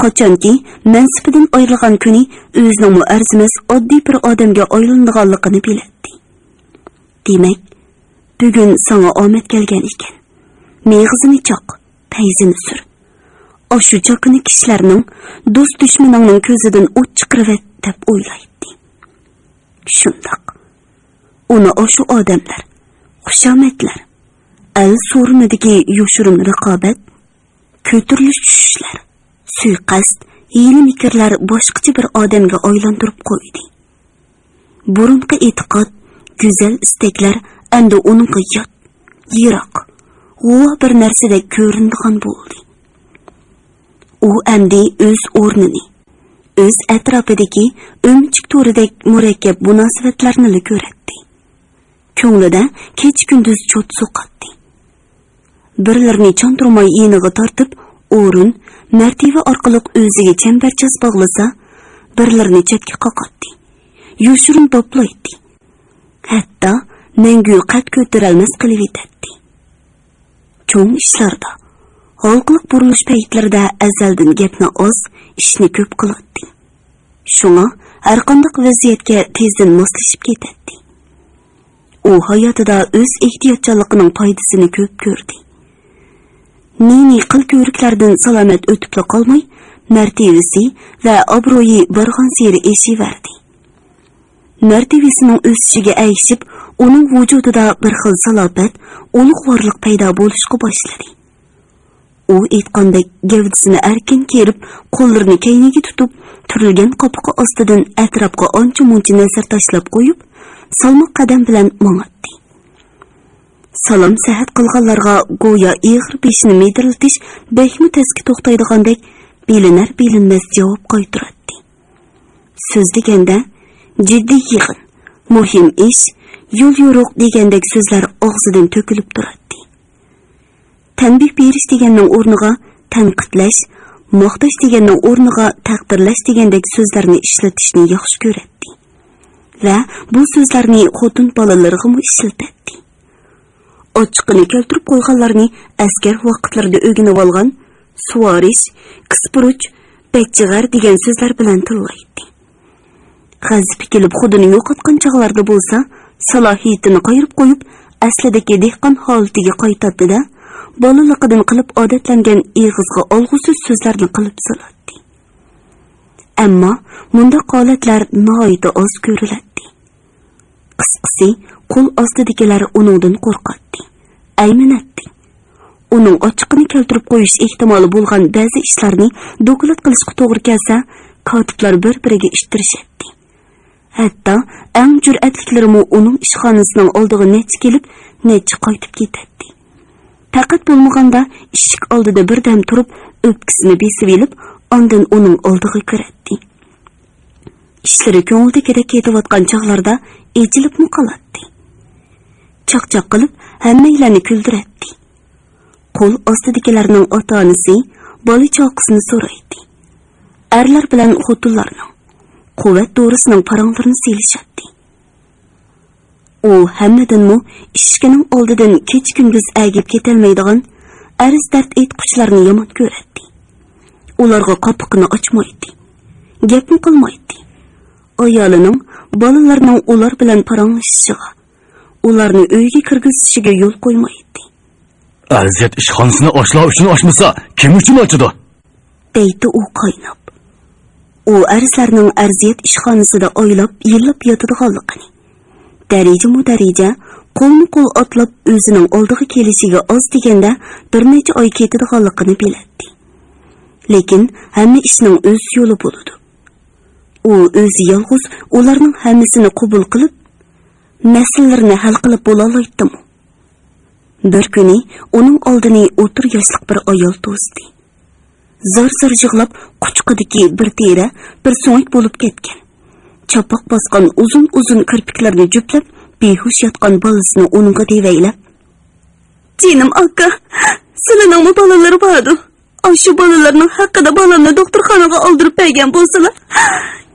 قاچانكى مەنسىپىدىن ئايرىلغان كۈنى ئۆزىنىڭمۇ ئەرزىمەس ئاددىي بىر ئادەمگە ئايلىنىدىغانلىقىنى بىلەتتى. دېمەك، بۈگۈن ساڭا ئامەت كەلگەن ئىكەن. مېغىزىنى چاق، پەيزىنى سۈر. ئاشۇ چاكىنا كىشىلەرنىڭ، دوست-دۈشمىنىڭنىڭ كۆزىدىن ئوت چىقىرىۋەت، دەپ ئويلايتتى. شۇنداق. ئۇنى ئاشۇ ئادەملەر، خۇشامەتلەر، ئەل سورۇنىدىكى يوشۇرۇن رىقابەت، كۆتۈرۈلۈش-چۈشۈشلەر، سۇيىقەست، ھىيلە-مىكىرلەر باشقىچە بىر ئادەمگە ئايلاندۇرۇپ قويدى. بۇرۇنقى ئېتىقاد، گۈزەل ئىستەكلەر ئەمدى ئۇنىڭغا يات، يىراق، غۇۋا بىر نەرسىدەك كۆرۈنىدىغان بولدى. ئۇ ئەمدى ئۆز ئورنىنى، ئۆز ئەتراپىدىكى ئۆمۈچۈك تورىدەك مۇرەككەپ مۇناسىۋەتلەرنىلا كۆرەتتى. كۆڭلىدە كېچە-كۈندۈز چوت سوقاتتى. بىرلىرىنى چاندۇرماي يېنىغا تارتىپ، ئورۇن، مەرتىۋە ئارقىلىق ئۆزىگە چەمبەرچاس باغلىسا، بىرلىرىنى چەتكە قاقاتتى. يوشۇرۇن باپلايتتى. ھەتتا مەڭگۈ قەد كۆتۈرەلمەس قىلىۋېتەتتى. چوڭ ئىشلاردا، ھالقىلىق بۇرۇلۇش پەيتلىرىدە ئەزەلدىن گەپنى ئاز، ئىشنى كۆپ قىلاتتى. شۇڭا ھەرقانداق ۋەزىيەتكە تېزدىن ماسلىشىپ كېتەتتى. ئۇ ھاياتىدا ئۆز ئېھتىياتچانلىقىنىڭ پايدىسىنى كۆپ كۆردى. نى-نى قىل-كۆرۈكلەردىن سالامەت ئۆتۈپلا قالماي، مەرتىۋىسى ۋە ئابرۇيى بارغانسېرى ئېشىۋەردى. مەرتىۋىسىنىڭ ئۆسۈشىگە ئەگىشىپ، ئۇنىڭ ۋۇجۇدىدا بىر خىل سالاپەت، ئۇلۇغۋارلىق پەيدا بولۇشقا باشلىدى. ئۇ ئېيتقاندەك، گەۋدىسىنى ئەركىن كېرىپ، قوللىرىنى كەينىگە تۇتۇپ، تۈرۈلگەن قاپىقى ئاستىدىن ئەتراپقا ئانچە-مۇنچە نەزەر تاشلاپ قويۇپ، سالماق قەدەم بىلەن ماڭاتتى. سالام-سەھەت قىلغانلارغا گويا ئېغىر بېشىنى مىدىرلىتىش بەكمۇ تەسكە توختايدىغاندەك، بىلىنەر-بىلىنمەس جاۋاب قايتۇراتتى. سۆزلىگەندە، جىددىي يىغىن، مۇھىم ئىش، يول-يورۇق دېگەندەك سۆزلەر ئاغزىدىن تۆكۈلۈپ تۇراتتى. تەنبىھ بېرىش دېگەننىڭ ئورنىغا تەنقىدلەش، ماختاش دېگەننىڭ ئورنىغا تەقدىرلەش دېگەندەك سۆزلەرنى ئىشلىتىشنى ياخشى كۆرەتتى ۋە بۇ سۆزلەرنى خوتۇن بالىلىرىغىمۇ ئىشلىتەتتى. ئاچچىقىنى كەلتۈرۈپ قويغانلارنى ئەسكەر ۋاقىتلىرىدا ئۆگىنىۋالغان سۇۋارىش، كىسپۇرۇچ، بەكجىغەر دېگەن سۆزلەر بىلەن تىللايتتى. غەزىپى كېلىپ خۇدىنى يوقاتقان چاغلاردا بولسا، سالاھىيىتىنى قايرىپ قويۇپ، ئەسلىدىكى دېھقان ھالىتىگە قايتاتتى-دە، بالىلىقىدىن قىلىپ ئادەتلەنگەن ئېغىزغا ئالغۇسىز سۆزلەرنى قىلىپ سالاتتى. ئەمما مۇنداق ھالەتلەر ناھايىتى ئاز كۆرۈلەتتى. قىسقىسى، قول ئاستىدىكىلەر ئۇنىڭدىن قورقاتتى، ئەيمىنەتتى. ئۇنىڭ ئاچچىقىنى كەلتۈرۈپ قويۇش ئېھتىمالى بولغان بەزى ئىشلارنى دوكلات قىلىشقا توغرا كەلسە، كاتىپلار بىر-بىرىگە ئىتتىرىشەتتى. ھەتتا ئەڭ جۈرئەتلىكلىرىمۇ ئۇنىڭ ئىشخانىسىنىڭ ئالدىغا نەچچە كېلىپ، نەچچە قايتىپ كېتەتتى. پەقەت بولمىغاندا ئىشىك ئالدىدا بىردەم تۇرۇپ، ئۆپكىسىنى بېسىۋېلىپ، ئاندىن ئۇنىڭ ئالدىغا كىرەتتى. ئىشلىرى كۆڭۈلدىكىدەك كېتىۋاتقان چاغلاردا ئېچىلىپمۇ قالاتتى. چاقچاق قىلىپ، ھەممەيلەننى كۈلدۈرەتتى. قول ئاستىدىكىلەرنىڭ ئاتا-ئانىسى، بالا-چاقىسىنى سورايتتى. ئەرلەر بىلەن خوتۇنلارنىڭ قۇۋۋەت دورىسىنىڭ پاراڭلىرىنى سېلىشاتتى. ئۇ ھەممىدىنمۇ ئىشىكىنىڭ ئالدىدىن كېچە-كۈندۈز ئەگىپ كېتەلمەيدىغان ئەرز-دەرد ئېيتقۇچىلارنى يامان كۆرەتتى. ئۇلارغا قاپىقىنى ئاچمايتتى. گەپمۇ قىلمايتتى. ئايالىنىڭ، بالىلىرىنىڭ ئۇلار بىلەن پاراڭلىشىشىغا، ئۇلارنى ئۆيگە كىرگۈزۈشىگە يول قويمايتتى. ئەرزىيەت ئىشخانىسىنى ئاشلار ئۈچۈن ئاچمىسا، كىم ئۈچۈن ئاچىدۇ؟ دەيتتى ئۇ قايناپ. ئۇ ئەرزلەرنىڭ ئەرزىيەت ئىشخانىسىدا ئايلاپ، يىللاپ ياتىدىغانلىقىنى، دەرىجىمۇ دەرىجە، قولمۇ قول ئاتلاپ ئۆزىنىڭ ئالدىغا كېلىشىگە ئاز دېگەندە بىر نەچچە ئاي كېتىدىغانلىقىنى بىلەتتى. لېكىن ھەممە ئىشنىڭ ئۆز يولى بولىدۇ. ئۇ ئۆزى يالغۇز ئۇلارنىڭ ھەممىسىنى قوبۇل قىلىپ، مەسىلىلىرىنى ھەل قىلىپ بولالايتتىمۇ؟ بىر كۈنى ئۇنىڭ ئالدىنى ئوتتۇرا ياشلىق بىر ئايال توستى. زار-زار يىغلاپ، قۇچىقىدىكى بىر تېرە، بىر سۆڭەك بولۇپ كەتكەن، چاپاق باسقان ئۇزۇن-ئۇزۇن كىرپىكلىرىنى جۈپلەپ، بىھۇش ياتقان بالىسىنى ئۇنىڭغا دېۋەيلەپ، «جېنىم ئاكا، سىلىنىڭمۇ بالىلىرى باردۇ. ئاشۇ بالىلىرىنىڭ ھەققىدە بالامنى دوختۇرخانىغا ئالدۇرۇپ بەرگەن بولسىلا،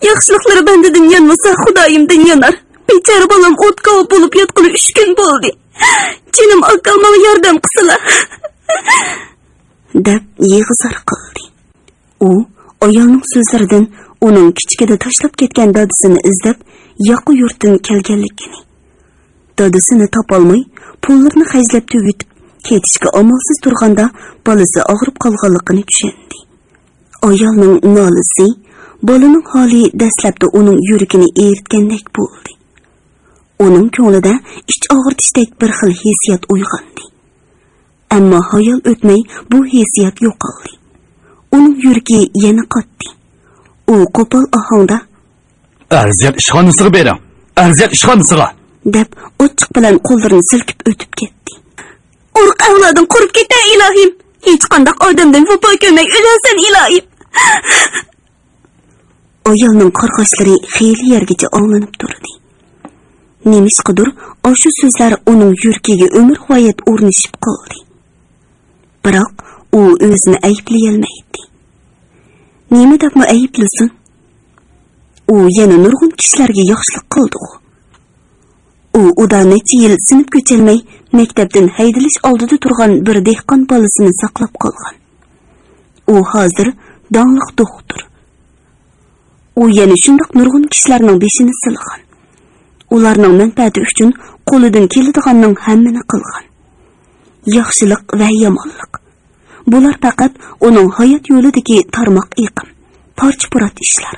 ياخشىلىقلىرى بەندىدىن يانمىسا، خۇدايىمدىن يانار. بىچارە بالام ئوت كاۋاپ بولۇپ ياتقىلى ئۈچ كۈن بولدى. جېنىم ئاكا، ماڭا ياردەم قىلسىلا.» دەپ يىغا-زار قىلدى. ئۇ ئايالنىڭ سۆزلىرىدىن ئۇنىڭ كىچىكىدە تاشلاپ كەتكەن دادىسىنى ئىزدەپ، ياقا يۇرتتىن كەلگەنلىكىنى، دادىسىنى تاپالماي، پۇللىرىنى خەجلەپ تۈگىتىپ، كېتىشكە ئامالسىز تۇرغاندا، بالىسى ئاغرىپ قالغانلىقىنى چۈشەندى. ئايالنىڭ نالىسى، بالىنىڭ ھالى دەسلەپتە ئۇنىڭ يۈرىكىنى ئېرىتكەندەك بولدى. ئۇنىڭ كۆڭلىدە ئىچ ئاغرىتىشتەك بىر خىل ھېسسىيات ئويغاندى. ئەمما ھايال ئۆتمەي بۇ ھېسسىيات يوقالدى. ئۇنىڭ يۈرىكى يەنە قاتتى. ئۇ قوپال ئاھاڭدا، «ئەرزىيەت ئىشخانىسىغا بېرىڭ! ئەرزىيەت ئىشخانىسىغا!» دەپ، ئاچچىق بىلەن قوللىرىنى سىلكىپ ئۆتۈپ كەتتى. «ئورۇق ئەۋلادىڭ قۇرۇپ كېتە، ئىلاھىم! ھېچقانداق ئادەمدىن ۋاپا كۆرمەي ئۆلەرسەن، ئىلاھىم!» ئايالنىڭ قارىغاچلىرى خېلى يەرگىچە ئاڭلىنىپ تۇردى. نېمىشقىدۇر، ئاشۇ سۆزلەر ئۇنىڭ يۈرىكىگە ئۆمۈر غايەت ئورنىشىپ قالدى. بىراق ئۇ ئۆزىنى ئەيىبلىيەلمەيتتى. نېمە دەپمۇ ئەيىبلىسۇن؟ ئۇ يەنە نۇرغۇن كىشىلەرگە ياخشىلىق قىلدىغۇ. ئۇ ئۇدا نەچچە يىل سىنىپ كۆچەلمەي، مەكتەپتىن ھەيدىلىش ئالدىدا تۇرغان بىر دېھقان بالىسىنى ساقلاپ قالغان. ئۇ ھازىر داڭلىق دوختۇر. ئۇ يەنە شۇنداق نۇرغۇن كىشىلەرنىڭ بېشىنى سىلىغان. ئۇلارنىڭ مەنپەئەتى ئۈچۈن قولىدىن كېلىدىغاننىڭ ھەممىنى قىلغان. ياخشىلىق ۋە يامانلىق، بۇلار پەقەت ئۇنىڭ ھايات يولىدىكى تارماق ئېقىم، پارچە-پۇرات ئىشلار.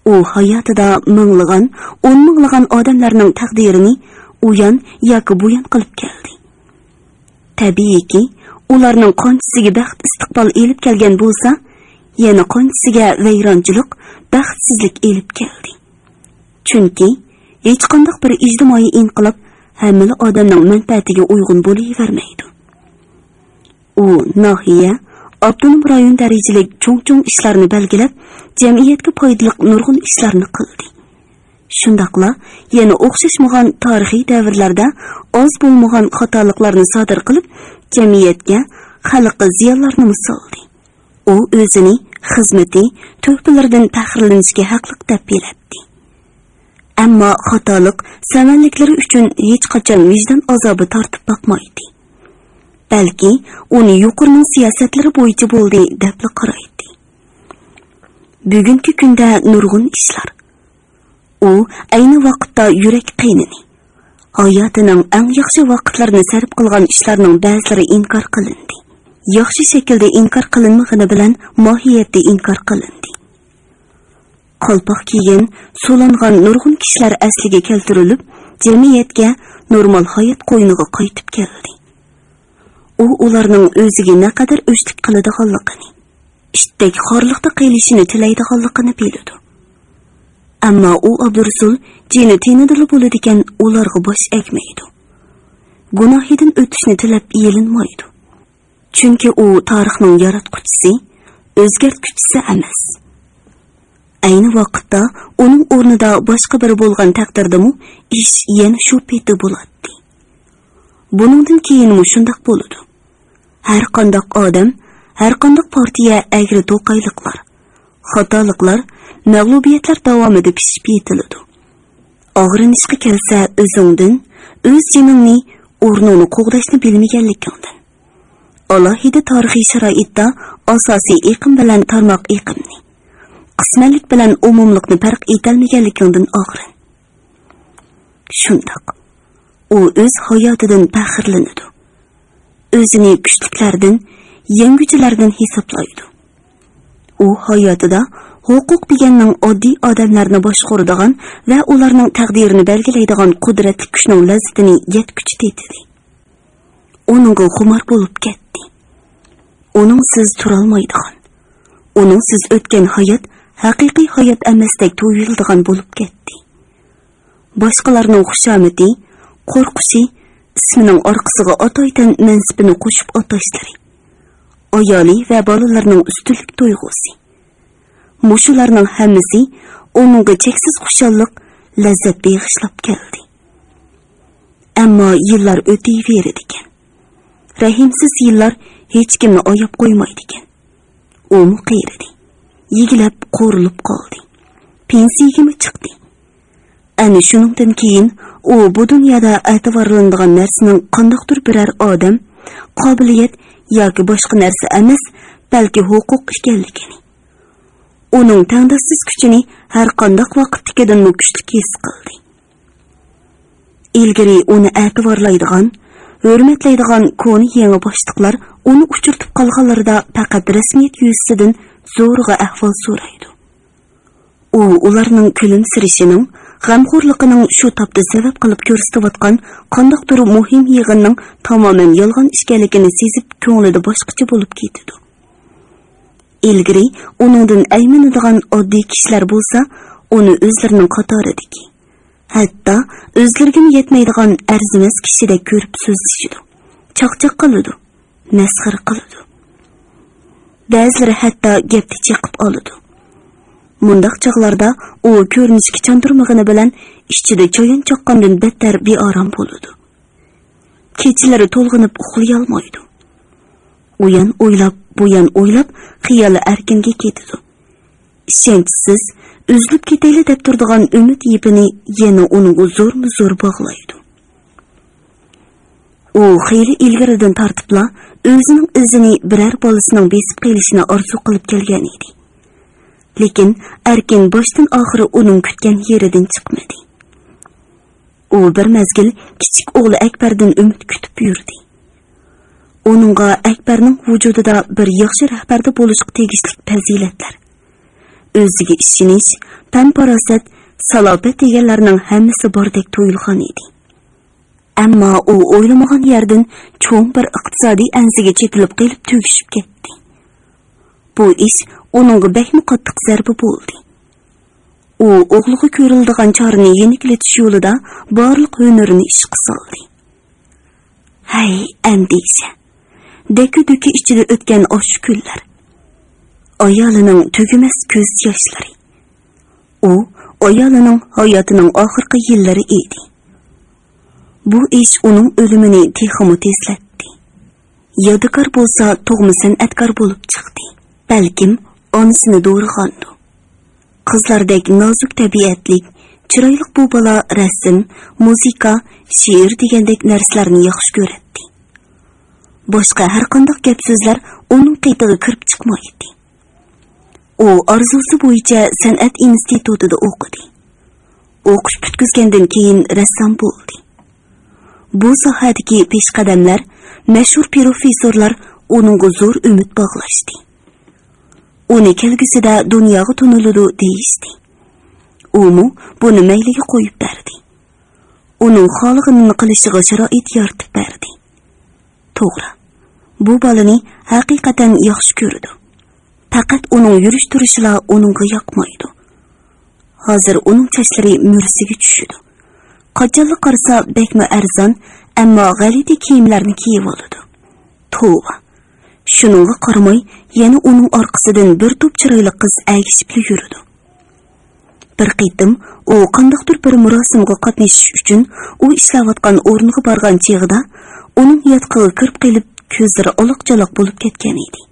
ئۇ ھاياتىدا مىڭلىغان، ئون مىڭلىغان ئادەملەرنىڭ تەقدىرىنى ئۇيان ياكى بۇيان قىلىپ كەلدى. تەبىئىيكى، ئۇلارنىڭ قانچىسىگە بەخت ئىستىقبال ئېلىپ كەلگەن بولسا، يەنە قانچىسىگە ۋەيرانچىلىق، بەختسىزلىك ئېلىپ كەلدى. چۈنكى ھېچقانداق بىر ئىجتىمائىي ئىنقىلاب ھەممىلا ئادەمنىڭ مەنپەئەتىگە ئۇيغۇن بولۇۋەرمەيدۇ. ئۇ ناھىيە، ئاپتونوم رايون دەرىجىلىك چوڭ-چوڭ ئىشلارنى بەلگىلەپ، جەمئىيەتكە پايدىلىق نۇرغۇن ئىشلارنى قىلدى. شۇنداقلا يەنە ئوخشاشمىغان تارىخىي دەۋرلەردە ئاز بولمىغان خاتالىقلارنى سادىر قىلىپ، جەمئىيەتكە، خەلققە زىيانلارنىمۇ سالدى. ئۇ ئۆزىنى خىزمىتى، تۆھپىلىرىدىن پەخىرلىنىشكە ھەقلىق دەپ بىلەتتى. ئەمما خاتالىق، سەۋەنلىكلىرى ئۈچۈن ھېچقاچان ۋىجدان ئازابى تارتىپ باقمايتتى. بەلكى ئۇنى يۇقىرىنىڭ سىياسەتلىرى بويىچە بولدى دەپلا قارايتتى. بۈگۈنكى كۈندە نۇرغۇن ئىشلار. ئۇ ئەينى ۋاقىتتا يۈرەك قېنىنى، ھاياتىنىڭ ئەڭ ياخشى ۋاقىتلىرىنى سەرپ قىلغان ئىشلارنىڭ بەزىلىرى ئىنكار قىلىندى. ياخشى شەكىلدە ئىنكار قىلىنمىغىنى بىلەن ماھىيەتتە ئىنكار قىلىندى. قالپاق كىيگەن، سولانغان نۇرغۇن كىشىلەر ئەسلىگە كەلتۈرۈلۈپ، جەمئىيەتكە، نورمال ھايات قوينىغا قايتىپ كەلدى. ئۇ ئۇلارنىڭ ئۆزىگە نەقەدەر ئۆچلۈك قىلىدىغانلىقىنى، ئىتتەك خارلىقتا قېلىشىنى تىلەيدىغانلىقىنى بىلىدۇ. ئەمما ئۇ ئابدۇرۇسۇل جېنى تېنىدىلا بولىدىكەن، ئۇلارغا باش ئەگمەيدۇ. گۇناھىدىن ئۆتۈشنى تىلەپ يېلىنمايدۇ. چۈنكى ئۇ تارىخنىڭ ياراتقۇچىسى، ئۆزگەرتكۈچىسى ئەمەس. ئەينى ۋاقىتتا ئۇنىڭ ئورنىدا باشقا بىرى بولغان تەقدىردىمۇ ئىش يەنە شۇ پېتى بولاتتى. بۇنىڭدىن كېيىنمۇ شۇنداق بولىدۇ. ھەر قانداق ئادەم، ھەر قانداق پارتىيە ئەگرى توقايلىقلار، خاتالىقلار، مەغلۇبىيەتلەر داۋامىدا پىشىپ يېتىلىدۇ. ئاغرىنىشقا كەلسە ئۆزۈڭدىن، ئۆز جېنىڭنى، ئورنۇڭنى قوغداشنى بىلمىگەنلىكىڭدىن. ئالاھىدە تارىخىي شارائىتتا ئاساسىي ئېقىم بىلەن تارماق ئېقىمنى، قىسمەنلىك بىلەن ئومۇملۇقنى پەرق ئېتەلمىگەنلىكىڭدىن ئاغرىن. شۇنداق، ئۇ ئۆز ھاياتىدىن پەخىرلىنىدۇ. ئۆزىنى كۈچلۈكلەردىن، يەڭگۈچىلەردىن ھېسابلايدۇ. ئۇ ھاياتىدا ھوقۇق دېگەننىڭ ئاددىي ئادەملەرنى باشقۇرىدىغان ۋە ئۇلارنىڭ تەقدىرىنى بەلگىلەيدىغان قۇدرەتلىك كۈچنىڭ لەززىتىنى يەتكۈچە تېتىدى. ئۇنىڭغا خۇمار بولۇپ كەتتى. ئۇنىڭسىز تۇرالمايدىغان، ئۇنىڭسىز ئۆتكەن ھايات ھەقىقىي ھايات ئەمەستەك تۇيۇلىدىغان بولۇپ كەتتى. باشقىلارنىڭ خۇشامىتى، قورقۇشى، ئىسمىنىڭ ئارقىسىغا ئاتايتەن مەنسىپىنى قوشۇپ ئاتاشلىرى، ئايالى ۋە بالىلىرىنىڭ ئۈستۈنلۈك تۇيغۇسى، مۇشۇلارنىڭ ھەممىسى ئۇنىڭغا چەكسىز خۇشاللىق، لەززەت بېغىشلاپ كەلدى. ئەمما يىللار ئۆتۈۋېرىدىكەن. رەھىمسىز يىللار ھېچكىمنى ئاياپ قويمايدىكەن. ئۇمۇ قېرىدى. يېگىلەپ قورۇلۇپ قالدى. پېنسىيىگىمۇ چىقتى. ئەنە شۇنىڭدىن كېيىن ئۇ بۇ دۇنيادا ئەتىۋارلىنىدىغان نەرسىنىڭ قانداقتۇر بىرەر ئادەم، قابىلىيەت ياكى باشقا نەرسە ئەمەس، بەلكى ھوقۇق ئىكەنلىكىنى، ئۇنىڭ تەڭداشسىز كۈچىنى ھەر قانداق ۋاقىتتىكىدىنمۇ كۈچلۈك ھېس قىلدى. ئىلگىرى ئۇنى ئەتىۋارلايدىغان، ھۆرمەتلەيدىغان كونا يېڭى باشلىقلار ئۇنى ئۇچرىتىپ قالغانلىرىدا پەقەت رەسمىيەت يۈزىسىدىن زورىغا ئەھۋال سورايدۇ. ئۇ ئۇلارنىڭ كۈلۈمسىرىشىنىڭ، غەمخورلۇقىنىڭ شۇ تاپتا سەۋەب قىلىپ كۆرسىتىۋاتقان قانداقتۇر مۇھىم يىغىننىڭ تامامەن يالغان ئىكەنلىكىنى سېزىپ، كۆڭلىدە باشقىچە بولۇپ كېتىدۇ. ئىلگىرى ئۇنىڭدىن ئەيمىنىدىغان ئاددىي كىشىلەر بولسا، ئۇنى ئۆزلىرىنىڭ قاتارىدىكى، ھەتتا ئۆزلىرىگىمۇ يەتمەيدىغان ئەرزىمەس كىشىدەك كۆرۈپ سۆزلىشىدۇ، چاقچاق قىلىدۇ، مەسخىرە قىلىدۇ. بەزىلىرى ھەتتا گەپتە چېقىپ ئالىدۇ. مۇنداق چاغلاردا ئۇ كۆرۈنۈشكە چاندۇرمىغىنى بىلەن ئىچىدە چايان چاققاندىن بەتتەر بىئارام بولىدۇ. كېچىلىرى تولغىنىپ ئۇخلىيالمايدۇ. ئۇيان ئويلاپ، بۇيان ئويلاپ، خىيالى ئەركىنگە كېتىدۇ. ئىشەنچسىز، ئۈزۈلۈپ كېتەيلى دەپ تۇرىدىغان ئۈمىد يىپىنى يەنە ئۇنىڭغا زورمۇ زور باغلايدۇ. ئۇ خېلى ئىلگىرىدىن تارتىپلا ئۆزىنىڭ ئىزىنى بىرەر بالىسىنىڭ بېسىپ قېلىشىنى ئارزۇ قىلىپ كەلگەن ئىدى. لېكىن ئەركىن باشتىن ئاخىرى ئۇنىڭ كۈتكەن يېرىدىن چىقمىدى. ئۇ بىر مەزگىل كىچىك ئوغلى ئەكبەردىن ئۈمىد كۈتۈپ يۈردى. ئۇنىڭغا ئەكبەرنىڭ ۋۇجۇدىدا بىر ياخشى رەھبەردە بولۇشقا تېگىشلىك پەزىلەتلەر، ئۆزىگە ئىشىنىش، پەم-پاراسەت، سالاپەت دېگەنلەرنىڭ ھەممىسى باردەك تۇيۇلغان ئىدى. ئەمما ئۇ ئويلىمىغان يەردىن چوڭ بىر ئىقتىسادىي ئەنزىگە چېتىلىپ قېلىپ تۈگىشىپ كەتتى. بۇ ئىش ئۇنىڭغا بەكمۇ قاتتىق زەربە بولدى. ئۇ ئوغلىغا كۆرۈلىدىغان چارىنى يېنىكلىتىش يولىدا بارلىق ھۈنىرىنى ئىشقا سالدى. ھەي، ئەندىشە! دەككە-دۈككە ئىچىدە ئۆتكەن ئاشۇ كۈنلەر. ئايالىنىڭ تۈگىمەس كۆز ياشلىرى. ئۇ ئايالىنىڭ ھاياتىنىڭ ئاخىرقى يىللىرى ئىدى. بۇ ئىش ئۇنىڭ ئۆلۈمىنى تېخىمۇ تېزلەتتى. يادىكار بولسا تۇغما سەنئەتكار بولۇپ چىقتى. بەلكىم ئانىسىنى دورىغاندۇ. قىزلاردەك نازۇك تەبىئەتلىك، چىرايلىق بۇ بالا رەسىم، مۇزىكا، شېئىر دېگەندەك نەرسىلەرنى ياخشى كۆرەتتى. باشقا ھەرقانداق گەپ-سۆزلەر ئۇنىڭ قېتىغا كىرىپ چىقمايتتى. ئۇ ئارزۇسى بويىچە سەنئەت ئىنستىتۇتىدا ئوقۇدى. ئوقۇش پۈتكۈزگەندىن كېيىن رەسسام بولدى. بۇ ساھەدىكى پېشقەدەملەر، مەشھۇر پروفېسسورلار ئۇنىڭغا زور ئۈمىد باغلاشتى. ئۇنى كەلگۈسىدە دۇنياغا تونۇلىدۇ دېيىشتى. ئۇمۇ بۇنى مەيلىگە قويۇپ بەردى. ئۇنىڭ خالىغىنىنى قىلىشىغا شارائىت يارىتىپ بەردى. توغرا، بۇ بالىنى ھەقىقەتەن ياخشى كۆرىدۇ. پەقەت ئۇنىڭ يۈرۈش-تۇرۇشىلا ئۇنىڭغا ياقمايدۇ. ھازىر ئۇنىڭ چاچلىرى مۈرىسىگە چۈشىدۇ. قاچانلا قارىسا بەكمۇ ئەرزان، ئەمما غەلىتە كىيىملەرنى كىيىۋالىدۇ. توۋا! شۇنىڭغا قارىماي، يەنە ئۇنىڭ ئارقىسىدىن بىر توپ چىرايلىق قىز ئەگىشىپلا يۈرىدۇ. بىر قېتىم ئۇ قانداقتۇر بىر مۇراسىمغا قاتنىشىش ئۈچۈن ئۇ ئىشلەۋاتقان ئورۇنغا بارغان چېغىدا، ئۇنىڭ ياتىقىغا كىرىپ قېلىپ، كۆزلىرى ئالاقچالاق بولۇپ كەتكەن ئىدى.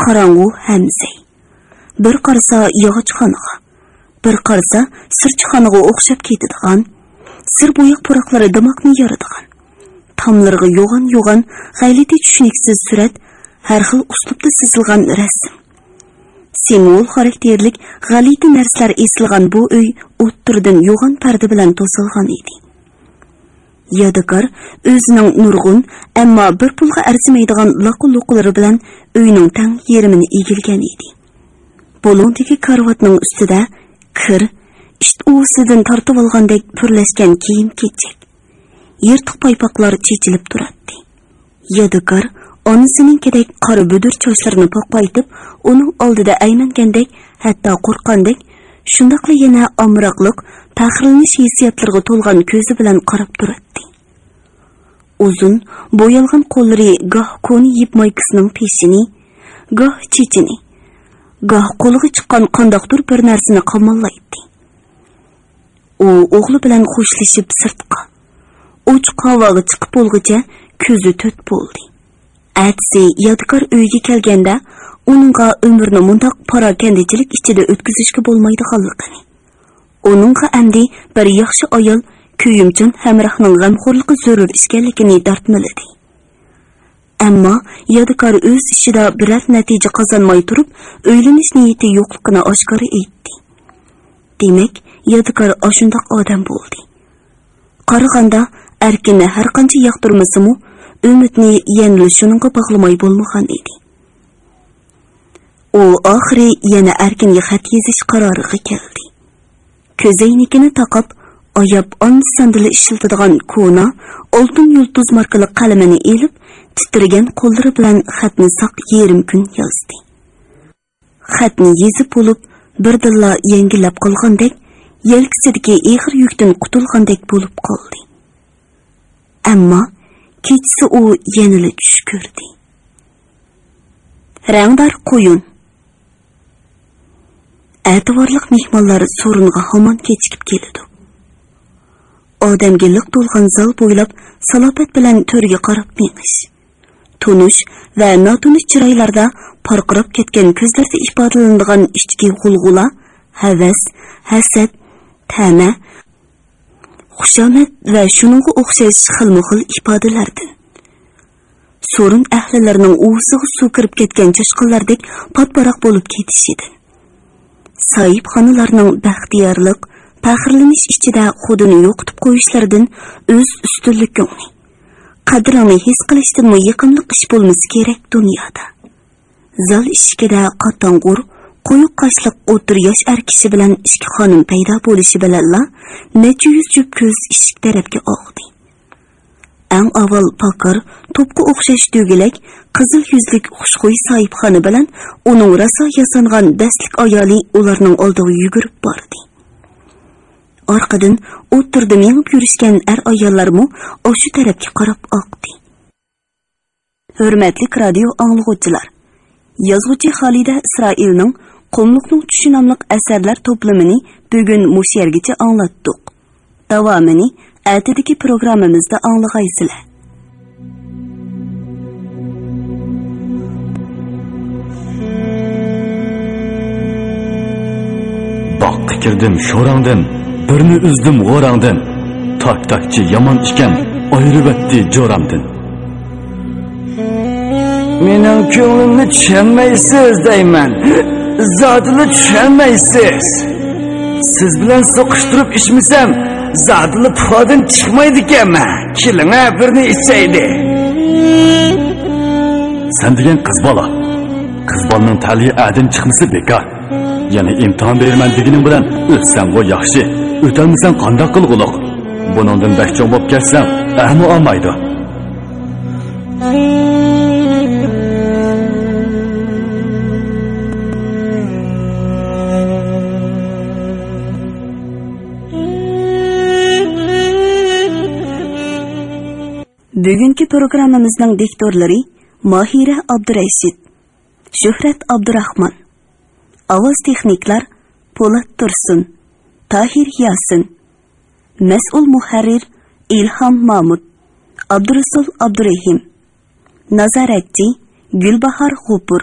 قاراڭغۇ ھەم زەي. بىر قارىسا ياغاچخانىغا، بىر قارىسا سىرچىخانىغا ئوخشاپ كېتىدىغان، سىر بوياق پۇراقلىرى دىماقنى يارىدىغان، تاملىرىغا يوغان-يوغان، غەلىتە چۈشىنىكسىز سۈرەت، ھەر خىل ئۇسلۇبتا سىزىلغان رەسىم. سىمۋول خاراكتېرلىك غەلىتە نەرسىلەر ئېسىلغان بۇ ئۆي ئوتتۇرىدىن يوغان پەردە بىلەن توسۇلغان ئىدى. يادىكار ئۆزىنىڭ نۇرغۇن، ئەمما بىر پۇلغا ئەرزىمەيدىغان لاقا-لۇقىلىرى بىلەن ئۆينىڭ تەڭ يېرىمىنى ئىگىلىگەن ئىدى. بۇلۇڭدىكى كارىۋاتنىڭ ئۈستىدە كىر، ئىت ئۇۋىسىدىن تارتىۋالغاندەك پۈرلەشكەن كىيىم-كېچەك، يىرتىق پايپاقلار چېچىلىپ تۇراتتى. يادىكار ئانىسىنىڭكىدەك قارا بۈدۈر چاچلىرىنى پاقايتىپ، ئۇنىڭ ئالدىدا ئەيمەنگەندەك، ھەتتا قورققاندەك، شۇنداقلا يەنە ئامراقلىق، پەخىرلىنىش ھېسسىياتلىرىغا تولغان كۆزى بىلەن قاراپ تۇراتتى. ئۇزۇن، بويالغان قوللىرى گاھ كونا يىپ مايكىسىنىڭ پېشىنى، گاھ چېچىنى، گاھ قولىغا چىققان قانداقتۇر بىر نەرسىنى قاماللايتتى. ئۇ ئوغلى بىلەن خوشلىشىپ سىرتقا، ئوچۇق ھاۋاغا چىقىپ بولغۇچە كۆزى تۆت بولدى. ئەتىسى يادىكار ئۆيگە كەلگەندە، ئۇنىڭغا ئۆمرىنى مۇنداق پاراكەندىچىلىك ئىچىدە ئۆتكۈزۈشكە بولمايدىغانلىقىنى، ئۇنىڭغا ئەمدى بىر ياخشى ئايال، كۆيۈمچان ھەمراھنىڭ غەمخورلۇقى زۆرۈر ئىكەنلىكىنى دارتمىلىدى. ئەمما يادىكار ئۆز ئىشىدا بىرەر نەتىجە قازانماي تۇرۇپ، ئۆيلىنىش نىيىتى يوقلۇقىنى ئاشكارا ئېيتتى. دېمەك، يادىكار ئاشۇنداق ئادەم بولدى. قارىغاندا، ئەركىننى ھەرقانچە ياقتۇرمىسىمۇ، ئۈمىدنى يەنىلا شۇنىڭغا باغلىماي بولمىغان ئىدى. ئۇ ئاخىرى يەنە ئەركىنگە خەت يېزىش قارارىغا كەلدى. كۆزەينىكىنى تاقاپ، ئاياپ ئاندا-ساندىلا ئىشلىتىدىغان كونا ئالتۇن يۇلتۇز ماركىلىق قەلىمىنى ئېلىپ، تىترىگەن قوللىرى بىلەن خەتنى ساق يېرىم كۈن يازدى. خەتنى يېزىپ بولۇپ، بىردىنلا يەڭگىللەپ قالغاندەك، يەلكىسىدىكى ئېغىر يۈكتىن قۇتۇلغاندەك بولۇپ قالدى. ئەمما كېچىسى ئۇ يەنىلا چۈش كۆردى. رەڭدار قۇيۇن. ئەتىۋارلىق مېھمانلار سورۇنغا ھامان كېچىكىپ كېلىدۇ. ئادەمگە لىق تولغان زال بويلاپ سالاپەت بىلەن تۆرگە قاراپ مېڭىش. تونۇش ۋە ناتونۇش چىرايلاردا پارقىراپ كەتكەن كۆزلەردە ئىپادىلىنىدىغان ئىچكى غۇلغۇلا، ھەۋەس، ھەسەت، تەمە، خۇشامەت ۋە شۇنىڭغا ئوخشاش خىلمۇ خىل ئىپادىلەردىن. سورۇن ئەھلىلىرىنىڭ ئۇۋىسىغا سۇ كىرىپ كەتكەن چاشقانلاردەك پات-پاراق بولۇپ كېتىشىدىن. ساھىبخانىلارنىڭ بەختىيارلىق، پەخىرلىنىش ئىچىدە خۇدىنى يوقىتىپ قويۇشلىرىدىن ئۆز ئۈستۈنلۈكۈڭنى، قەدرىڭنى ھېس قىلىشتىنمۇ يېقىملىق ئىش بولمىسا كېرەك دۇنيادا. زال ئىشىكىدە قاتاڭغۇر، قويۇق قاشلىق ئوتتۇرا ياش ئەر كىشى بىلەن ئىككى خانىم پەيدا بولۇشى بىلەنلا، نەچچە يۈز جۈپ كۆز ئىشىك تەرەپكە ئاغدى. ئەڭ ئاۋۋال پاكار، توپقا ئوخشاش دۆگىلەك، قىزىل يۈزلۈك خۇشخۇي ساھىبخانا بىلەن ئۇنىڭ راسا ياسانغان دەسلىك ئايالى ئۇلارنىڭ ئالدىغا يۈگۈرۈپ باردى. ئارقىدىن ئوتتۇرىدا مېڭىپ يۈرۈشكەن ئەر-ئاياللارمۇ ئاشۇ تەرەپكە قاراپ ئاقتى. ھۆرمەتلىك رادىيو ئاڭلىغۇچىلار! يازغۇچى خالىدە ئىسرائىلنىڭ قۇملۇقنىڭ چۈشى ناملىق ئەسەرلەر توپلىمىنى بۈگۈن مۇشۇ يەرگىچە ئاڭلاتتۇق. داۋامىنى ئەتىدىكى پروگراممىمىزدا ئاڭلىغايسىلەر. باغقا كىردىم شوراڭدىن، بىرنى ئۈزدۈم غوراڭدىن. تاك-تاكچى يامان ئىكەن، ئايرىۋەتتى جورامدىن. مېنىڭ كۆڭلۈمنى چۈشەنمەيسىز دەيمەن، زادىلا چۈشەنمەيسىز. سىز بىلەن سوقۇشتۇرۇپ ئىچمىسەم، زادىلا پۇخادىن چىقمايدىكەنمەن. كېلىڭە، بىرنى ئىچەيلى. سەن دېگەن قىز بالا. قىز بالىنىڭ تەلىيى ئەدىن چىقمىسا بىكار. يەنە ئىمتىھان بېرىمەن دېگىنىڭ بىلەن ئۆتسەڭغۇ ياخشى، ئۆتەلمىسەڭ قانداق قىلغۇلۇق؟ بۇنىڭدىن بەك چوڭ بولۇپ كەتسەڭ، ئەرمۇ ئالمايدۇ. بۈگۈنكى پروگراممىمىزنىڭ دىكتورلىرى ماھىرە ئابدۇرەشىت، شۆھرەت ئابدۇراخمان. ئاۋاز تېخنىكلار پولات تۇرسۇن، تاھىر ياسىن. مەسئۇل مۇھەررىر ئىلھام مامۇت، ئابدۇرۇسۇل ئابدۇرېھىم. نازارەتچى گۈلباھار غوپۇر.